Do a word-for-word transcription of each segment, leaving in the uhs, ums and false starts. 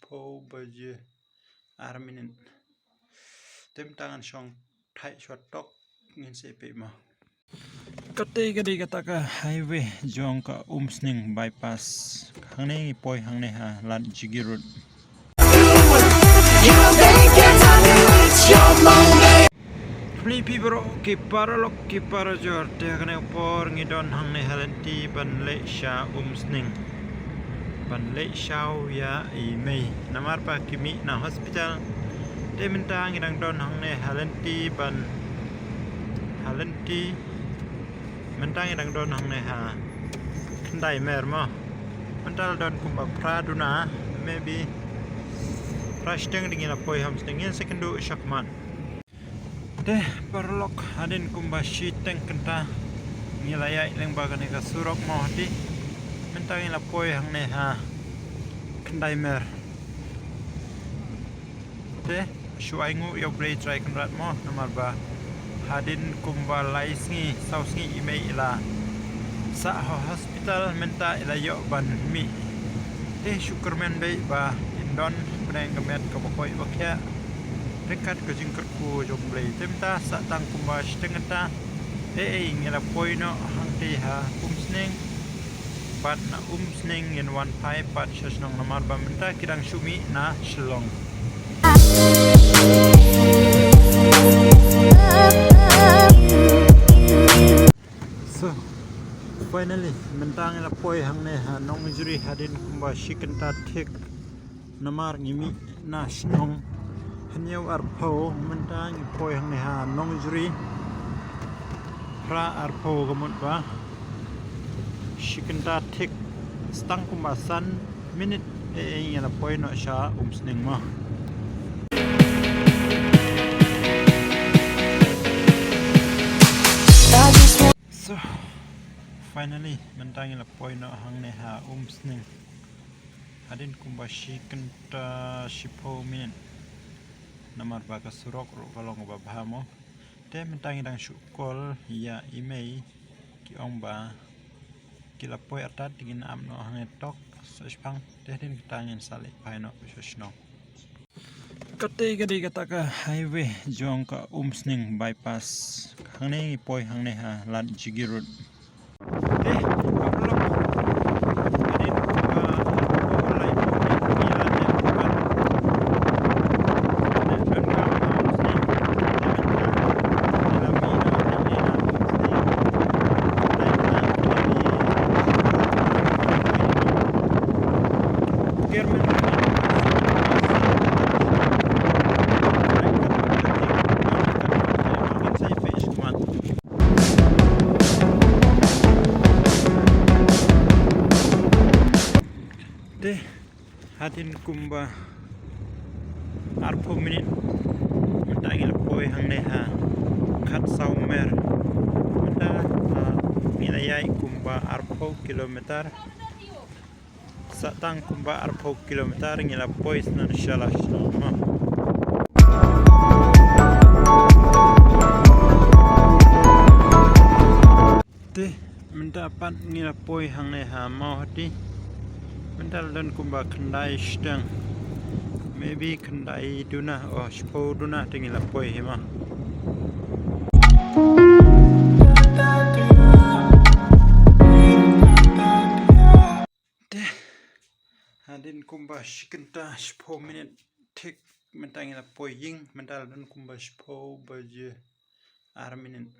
arphew baje ar minit. Te mynta ngan shong thait shuwa tok, ngin sa ïa peit mo. Kata ka dei kata ka highway jong ka Umsning bypass. Hangne ngi poi hangne ha Lad Jigi Road. Khublei phi baroh ki paralok ki parajor, te ha kane ka por ngi don hangne ha lynti ban leit sha Umsning. Ban leit shaw ïa i mei namar ba ki mih na hospital. Te mynta ngi dang don hangne ha lynti ban, ha lynti. Mynta ngi dang don hangne ha Khyndai Mer mo. Mynta la don kumba phra duna, maybe phra shiteng te ngi la poi ha Umsning, ngin sa ïakynduh shakhmat. Te paralok, hadien kumba shiteng kynta ngi la ïaid lyngba kane ka surok mo hati. Mynta ngi la poi hangne ha Khyndai Mer. Te shu ainguh ïa U Blei Trai Kynrad mo, namar ba hadien kumba lai sngi saw sngi i mei i la sah ha hospital, mynta i la ïoh ban mih. Te shu kyrmen beit ba in don pdeng ka met kaba koit ba khiah ryngkat ka jingkyrkhu jong U Blei. Te mynta sah tang kumba shiteng kynta, eh, eh, ngi la poi noh hangtei ha Umsning. Bad na Umsning ngin wan phai pat sha shnong namar ba mynta ki dang shu mih na Shillong. So, finally, mynta ngi la poi hangne ha Nongjri hadien kumba shi kynta thik. Namar ngi mih na shnong hynñiew arphew, mynta ngi poi hangne ha Nongjri phra arphew, ka mut ba shi kynta thik, sa tang kumba san minit, eh, eh, ngi la poi noh sha Umsning mo. So, finally, mynta ngi la poi noh hangne ha Umsning. Hadien kumba shi kynta shiphew minit. Namar ba ka surok ruh ka long kaba bha mo. Te mynta ngi dang shu call ïa i mei, ki ong ba ki la poi artat, te ngin ap noh hangne tok sa shipang. Te hadien kata ngin sa leit phai noh sha shnong. Kata ka dei kata ka highway jong ka Umsning bypass. Hangne ngi poi hangne ha Lad Jigi Road. Te hadien kumba arphew minit mynta ngi la poi hangne ha Khatsawmer. Mynta, ah, ngi la ïaid kumba arphew kilometer. Sa tang kumba arphew kilometer ngi la poi sha shnong mo. Te mynta pat ngi la poi hangne ha Mawhati. Mynta la don kumba khyndai shiteng, maybe khyndai duna, oh, shiphew duna te ngi la poi hi mo. Te hadien kumba shi kynta shiphew minit thik mynta ngi la poi ïing, mynta la don kumba shiphew baje ar minit.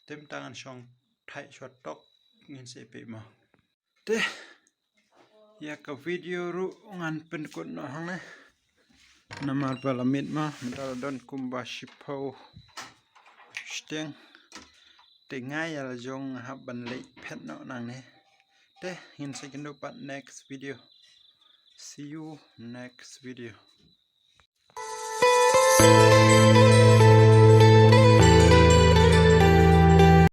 Te mynta ngan shong thait shuwa tok, ngin sa ïa peit mo. Te ïa ka video ruh ngan pynkut noh hangne. Namar ba la miet mo, mynta la don kumba shiphew shiteng. Te nga ïa la jong nga hap ban leit phet noh nangne. Te ngin sa ïakynduh pat next video. See you next video.